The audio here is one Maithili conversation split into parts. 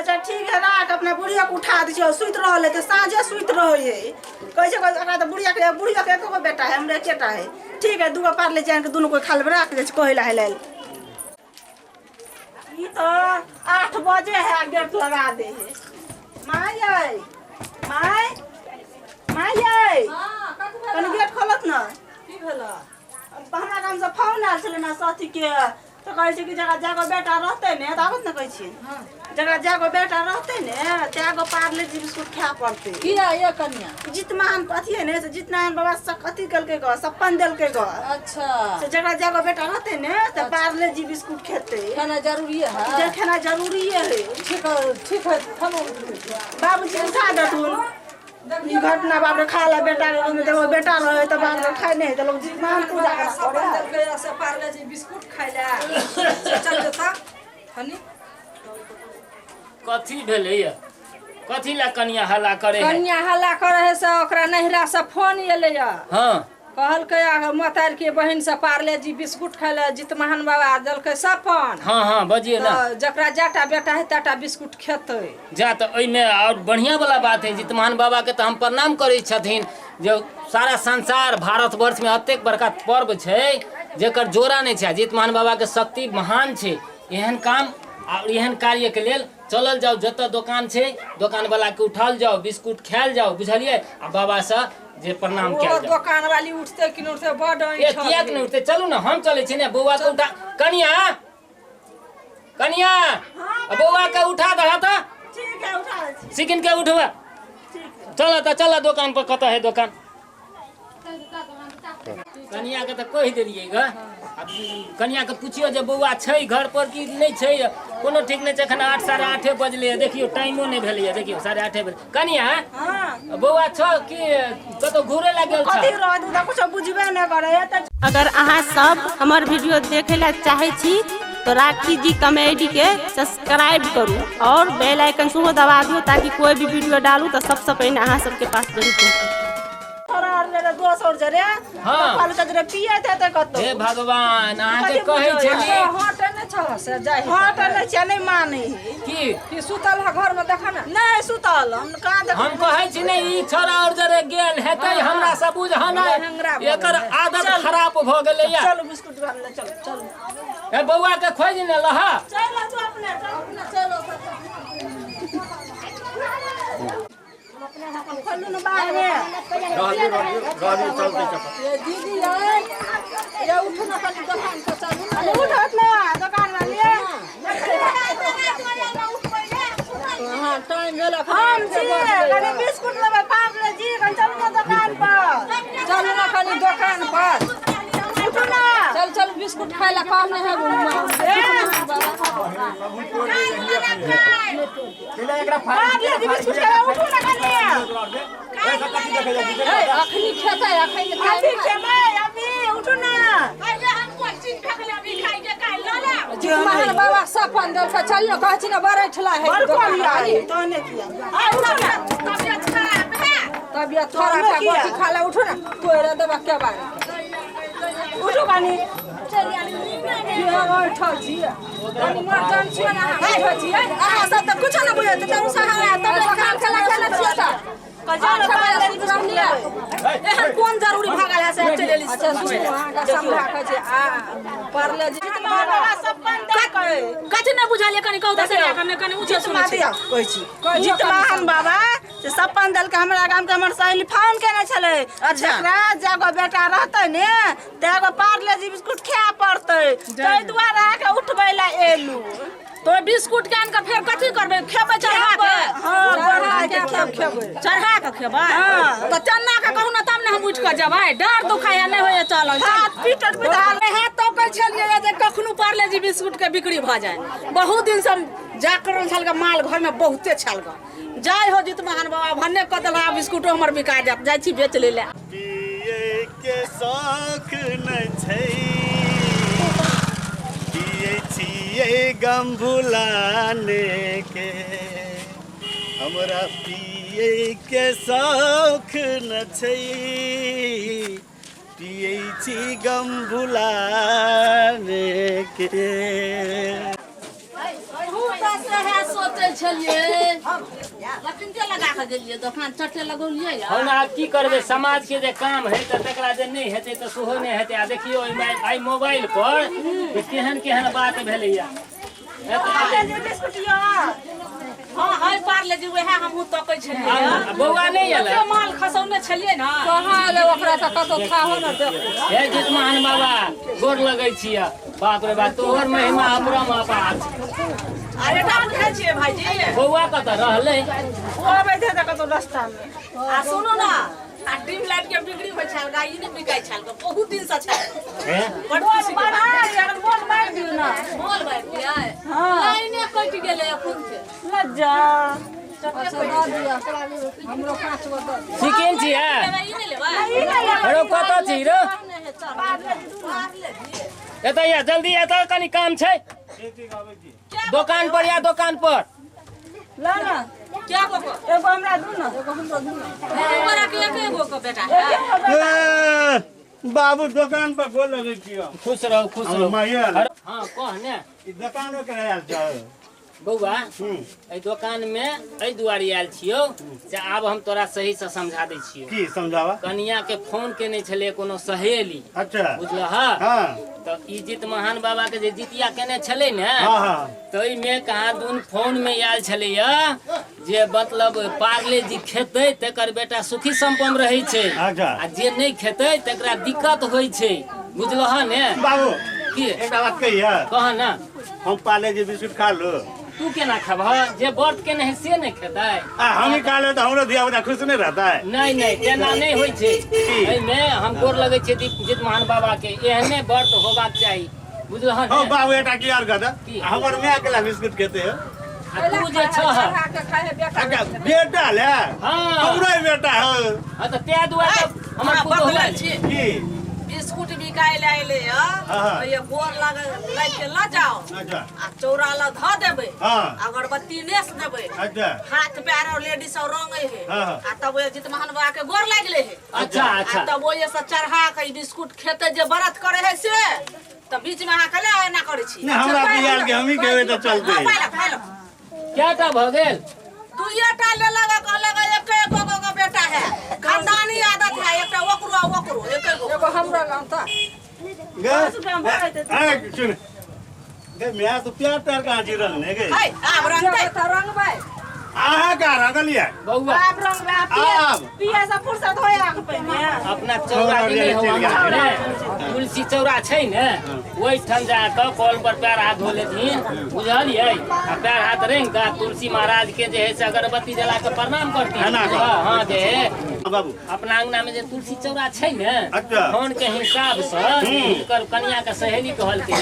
अच्छा ठीक है, राख अपना बुढ़िया के उठा दै छियै। सुति रहल है तऽ साँझे सुति रहै है। कहै छै एकरा तऽ बुढ़िया के, बुढ़िया के एको गो बेटा है, हमरा एकेटा है। ठीक है, दूगो पारले जान के दुनू कोई खा लेबै। राख जाइ छै कहै ला लेल। ई तऽ 8 बजे है, गेट लगा दे है। माय यै, माय, माय यै, कनि गेट खोलत ने। की भेल? हमरा गाम से फोन आयल छलै ने साथी के, तऽ कहै छै कि जकरा जागो बेटा रहतै ने, तऽ आबत ने कहै छियै, जकरा जागो बेटा रहतै ने त्यागो पारले जी बिस्कुट खाय पड़तै। किया ये कनिया? जितमान अथी है ने, से जितमान बाबा सब अथी केलकै ग, सप्पन देलकै ग। अच्छा। से जकरा जागो बेटा रहतै ने तऽ पारले जी बिस्कुट खेतै। खाना जरूरी है। जे खेना जरूरी है। ठीक है, ठीक है, हम बाबूजी उठा देथुन। ई घटना बाप रे, खा ला बेटा रे, देखो बेटा रहे तऽ बाप रे खाय नहि, तऽ लोग जितमान पूजा करा करे है। से पारले जी बिस्कुट खाइ ला से चल जेता हनी। कथी भेलैया? कथी ला कनिया हल्ला करे है? कनिया हल्ला करे है से ओकरा नहिरा से फोन एलै। हाँ। कहलकै मतार के बहिन से पारले जी बिस्कुट खाइ ला जितमहन बाबा देलकै सपन। हाँ हाँ, बजिए ना। तऽ जकरा जाटा बेटा है ताटा बिस्कुट खेतै। जा तऽ एहिमे और बढ़िया वाला बात है। जितमान बाबा के तऽ हम प्रणाम करै छथिन जे सारा संसार भारतवर्ष में एतेक बड़का पर्व छै जेकर जोड़ा नहि छै। जितमान बाबा के शक्ति महान छै। एहन काम और एहन कार्य के लेल चलल जाउ, जतऽ दोकान छै दोकान वाला के उठाओल जाउ, बिस्कुट खायल जाउ, बुझलियै? आ बाबा से जे प्रणाम ओहो कयल जाउ। दोकान वाली उठतै कि नहि उठतै, बड ए ऐंठल किएक है। नहि उठतै? चलू ने, हम चलै छी ने। बौआ के उठा। कनिया, कनिया, बौआ के उठा दह तऽ। ठीक है, उठा दै छी। सिकिन के उठबा। चल तऽ चल दोकान पर। कतऽ है दोकान? कनिया के तऽ कहि देलियै ग। आब कनिया के पुछियो जे बौआ छै घर पर कि नहि छै। कोनो ठीक नहि छै। एखन 8 8:30 बजलै। देखियौ, टाइमो नहि भेलैए। देखियौ, 8:30 बजे। कनिया, बौआ छौ कि कतौ घूरे ला गेल कथी छौ? रहत, ओ तऽ कुछो बुझबे नहि करे है तऽ। अगर अहाँ सब हमर वीडियो देखे ला चाहे छी तो राखी जी कॉमेडी के सब्सक्राइब करू और बेल आइकन सेहो दबा दियौ, ताकि कोई भी वीडियो डालू तो सबसे पहिने अहाँ सबके पास जरूर पहुँचे। थोड़ा आर ले दोस और जरे। हाँ। फल जरे पिए थे ते कतौ। हे भगवान, अहाँके कथी कहै बुझै? छली। हट नहि छह से जाइ। हट नहि छै, नहि मानै है। की? कि सुतल है घर में? देखा ना। नहि सुतल, हम कहाँ देख। हम कहै छी ने, ई छोरा और जरे गेल हेतै, हमरा से बुझ लहंगरा नहि। भऽ एकर गेलै। आदत खराब भऽ गेलैया। चलू बिस्कुट आनले, चलू चलू। ए बौआ के खोजि ने लहा। चल तू अपने, चल। खोलू ने बाहर में। ये दीदी ये ये उठू ना कनी, दोकान पर चलू ना। उठत ना दोकान वाली। हाँ, टाइम भेल एखन। हम छी, कनि बिस्कुट लेबै पारले जी, कनि चलू ना दोकान पर। चलू ना कनी दोकान पर। उठू ना। चल चल, बिस्कुट खाइ ला कहने है। पारले जी बिस्कुट खेबै, उठू ना कनि। अखनी खेतै, अखनी। अभी खेबै, अभी उठू ना। जितमहन बाबा सपन देलकै, चल ने। कहै छी ने, बड़ ऐठला है। बड़ दोकान कोन वाली। तहने किया आ, उठू ना। तबियत खराब है। किया? गोटी खा ले, उठू ना, तोरे देबा के बारे। उठू कनि। की ऐठल छियै? कनी मर्जन छियै ने अहाँ, ऐठल छियै। अहाँ सब तऽ कुछो नहि बुझैत तऽ ओ सहारा तब दोकान के लगे ने छियै तऽ चलो पारले जी बिस्कुट लेबै। एहन कोन जरूरी भऽ गेल है से चलि एली? अच्छा सुनू, अहाँके समझा कहै छी आ पढ़ले जे बाबा सपन देलकै। कथी नहि बुझलियै? कनी कहू तऽ सही, कनी कनी ऊँचे सुनै छी। कहै छी, जितमान बाबा से सपन देलकै। हमरा गाम के हमर सहेली फोन केने छलै। अच्छा। जकरा जागो बेटा रहतै ने तेगो पारले जी बिस्कुट खाय पड़तै, ताहि दुआरे अहाँके उठबै लए एलू। तो बिस्कुट के आनि कऽ फेर कथी करबै? खेबै चढ़ा के? हाँ, बढ़ा के खेबै। चढ़ा के खेबै? हाँ। तऽ चन्ना के कहू ने, तब ने हम उठि कऽ जेबै। डाँर दुखाइ नहि होइए चलल। हाथ पीटत पिटाल। हाथ तो कहै छलियै जे कखनो पारले जी बिस्कुट के बिक्री भऽ जाय। बहुत दिन से जाकरण छल गे, माल घर में बहुते छल गे। जाय हो जित महान बाबा, भन्ने कऽ देलक, आब बिस्कुटो हमर बिका जायत। जाइ छी बेच लै लए। पिए के शौक न छै, पिए छियै गम भुलाने के। हमरा पिए के शौक न छै, पिए छी गम भुलाने के। हमहूँ तऽ सएह सोचै गेल छलियै अखनते लगा कऽ गेलियै दोकान चटे लगौलियै हम आब की करबै समाज के जे काम है तऽ तकरा जे नहि हेतै तऽ सेहो नहि हेतै आ देखियौ एहिमे आइ मोबाइल पर जे केहन केहन बात भेलैया हँ है पारले जी वएह हमहूँ तकै छलियै आ बौआ नहि एलै कते माल खसौने छलियै ने कहाँ एलै ओकरा तऽ कतौ थाहो ने देखू हे जितमान बाबा गोर लगै छियै बाप रे बाप तोहर महिमा अपरम अपार आ बेटा उठै छियै भाईजी बौआ कतऽ रहलै ओ अबैत हेतै कतौ रस्तामे आ सुनू ने आ डिम लाइट के बिक्री होइ छल गा ई नहि बिकाइ छल गा बहुत दिन से छल हे बड खुशी के बात। बढ़ा दिअ बोल मारि दियौ ने मोल बारि दियै लाइने कटि गेलै एखन के लज्जा अच्छा दऽ दिअ हमरो 5 गो दऽ दिअ चिकेन छियै ई नहि लेबै हेरो कतऽ छी रो एतऽ या जल्दी एतऽ कनि काम छै दोकान पर या दोकान पर ल न क्या गो को एगो हमरा दू न दू गोरा के एक गो को बेटा है ए, बाबू दोकान पर गोर लगै छियौ खुश रहू खुश हमर रहू माइए आयल। हाँ कह ने ई दोकानो के आयल छौ बौआ हूँ एहि दोकान में एहि दुआरे आयल छियौ से आब हम तोरा सही से समझा दै छियौ की समझावा कनिया के फोन केने छलै कोनो सहेली अच्छा बुझलह हाँ तऽ ई जित महान बाबा के जे जितिया केने छलै ने हाँ हाँ ताहिमे कहाँ दुन फोन में आयल छलैया जे मतलब पार्ले जी खेतै तकर बेटा सुखी सम्पन्न रहै छै अच्छा। आ जे नहि खेतै तकरा दिक्कत होइ छै बुझलह ने बाबू की एकटा बात कहिया कह ने हम पार्ले जी बिस्कुट खा लू तू केना खेबह जे व्रत केने है से नहि खेतै आ हम ही खा ले तो हमरो धिया पुता खुश नहीं रहता है नहीं नहीं तेना नहीं होइ छै एहिमे हम गोर लगै छियै जित महान बाबा के एहने व्रत होबाक चाही बुझलह हो ने बाबू एकटा की आर कहता की? हमर माय के ला बिस्कुट खेते हो आ तू जे छह चढ़ा के खाइ है बेटा अच्छा बेटा ले हाँ। हमरो ही बेटा हो हाँ तऽ ताहि दुआरे तऽ हमर हमरा पुतोहु बतबै आयल। छी की बिस्कुट बिकाय ले अयलै हाँ। ये गोर लग लागि के लऽ जाओ अच्छा आ चौरा लग धऽ देबै हाँ। अगरबत्ती नेस देबै अच्छा हाथ पैर और लेडीज सब रंगे है हाँ, हाँ। आ तब ओहि जितमहन बाबा के गोर लागि ले है अच्छा आ अच्छा तब ओहि से चढ़ा के ई बिस्कुट खेते जे व्रत करे है से तऽ बीच में अहाँ कले एना करै छी नहीं हमरा बियाल के हम ही खेबै तऽ चलते हाँ, पाइ लो, पाइ लो। कएटा भऽ गेल दुइये टा लेलक आ कहलक एके एगो गो के बेटा है खानदानी आदत है एकटा ओकरो आ ओकरो एके गो एगो हमरो लाउ तऽ गे ए सुन गे मैं तो प्यार प्यार कहाँ जी रंग ने गे है आब रंगतै तऽ रंगबै अहाँ का रंगलियै बौआ आब रंगबै आब पिए आब। पिए से फुर्सत होय आग पहिने अपना चौरा भी नहि हो ने तुलसी चौरा छै ने ओहिठाम जा कऽ कल पर पैर हाथ धो लेथिन बुझलियै आ पैर हाथ रंगि कऽ तुलसी महाराज के जे है से अगरबत्ती जला कऽ प्रणाम करथिन एना कऽ। हाँ जे है बाबू अपना अंगना में जे तुलसी चौरा छै ने अच्छा। फोन के हिसाब से हुनकर कनिया के सहेली कहलकै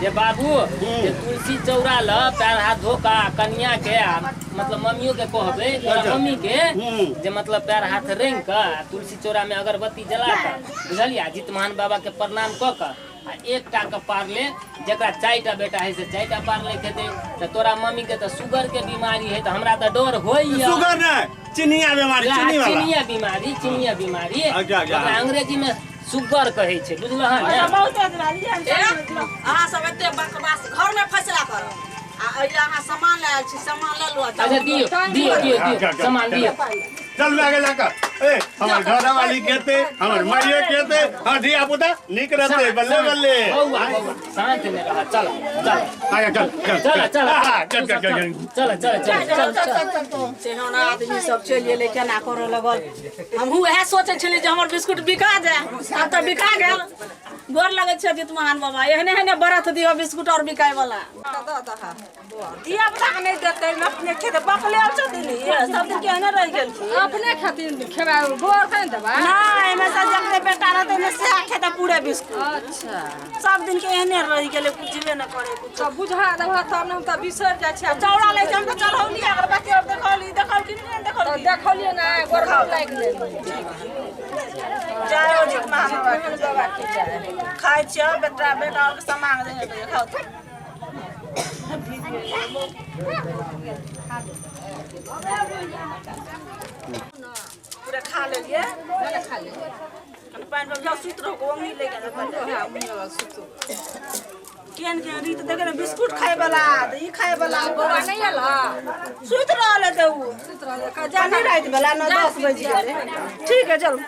जे बाबू जे तुलसी चौरा ल पैर हाथ धो कऽ आ कनिया के आ मतलब मम्मियो के कहबै तोरा अच्छा। मम्मी के हम्म। जे मतलब पैर हाथ रंगि कऽ आ तुलसी चौरा में अगरबत्ती जला कऽ बुझलियै आ जितमान बाबा के प्रणाम कऽ कऽ आ एकटा के पारले जकरा 4टा बेटा है से 4टा पारले खेतै तऽ तोरा मम्मी के तऽ शुगर के बीमारी है तऽ हमरा तऽ डर होइया शुगर नहीं चिनिया बीमारी चीनी वाला चिनिया बीमारी चिनिया बीमारी अच्छा, अच्छा। ओकरा अंग्रेजी में शुगर कहै छै बुझलह ने बहुत बीमारी ए, अहाँ सब एते बकवास घर में फैसला करब आ एहि अहाँ सामान लए आयल छी सामान लऽ लू आ जाउ। अच्छा दियौ दियौ दियौ दियौ सामान दियौ चल भए गेल लड़का ए हमर घर वाली कहते हमर माइये कहते हाँ धिया पुता नीक रहते बल्ले बल्ले बौआ बौआ शांत ने रह चल चल आगे चल चल चल चल हाँ, चल चल चल चल चल चल चल चल सेहन आदमी सब चलि एलै केना करऽ लगल हमहूँ उएह सोचै छलियै जे हमर बिस्कुट बिका जाय आब तऽ बिका गेल गोर लगै छै जितमान बाबा एहने एहने व्रत दियौ बिस्कुट आओर बिकाय वाला धिया पुता के नहि देतै अपने खेतै बकले छथिन ये सब दिन केहने रहि गेलखिन अपने खेथिन खेबै गोर के नहि देबै नहि एहिमे से जकरे बेटा रहतै ने सएह खेतै पूरे बिस्कुट अच्छा सब दिन के एहने रहि गेलै बुझबे नहि करै कुछ तऽ बुझा देबह तब ने हम तऽ बिसरि जाइ छियै चौड़ा लै छै हम तऽ चढ़ौली अगरबत्ती आओर देखौली देखौली नहि तऽ देखौली देखलियै ने गोर लागि गेलै जय हो जित महान बाबा के जय खाइ छियै बेटा बेटा आओर सामान देने खाउ तऽ पूरा खा लेलियै कनि पानि पर जाउ सुति रहू ओंघी ले गेल सुतू। केहन केहन रीत देखे ने, बिस्कुट खाय वाला तऽ ई खाय वाला। बौआ नहि एल? सुति रहल है तऽ ओ सुति रहल। जानी राति भेला, 9-10 बजि गेलै। ठीक है, चलू।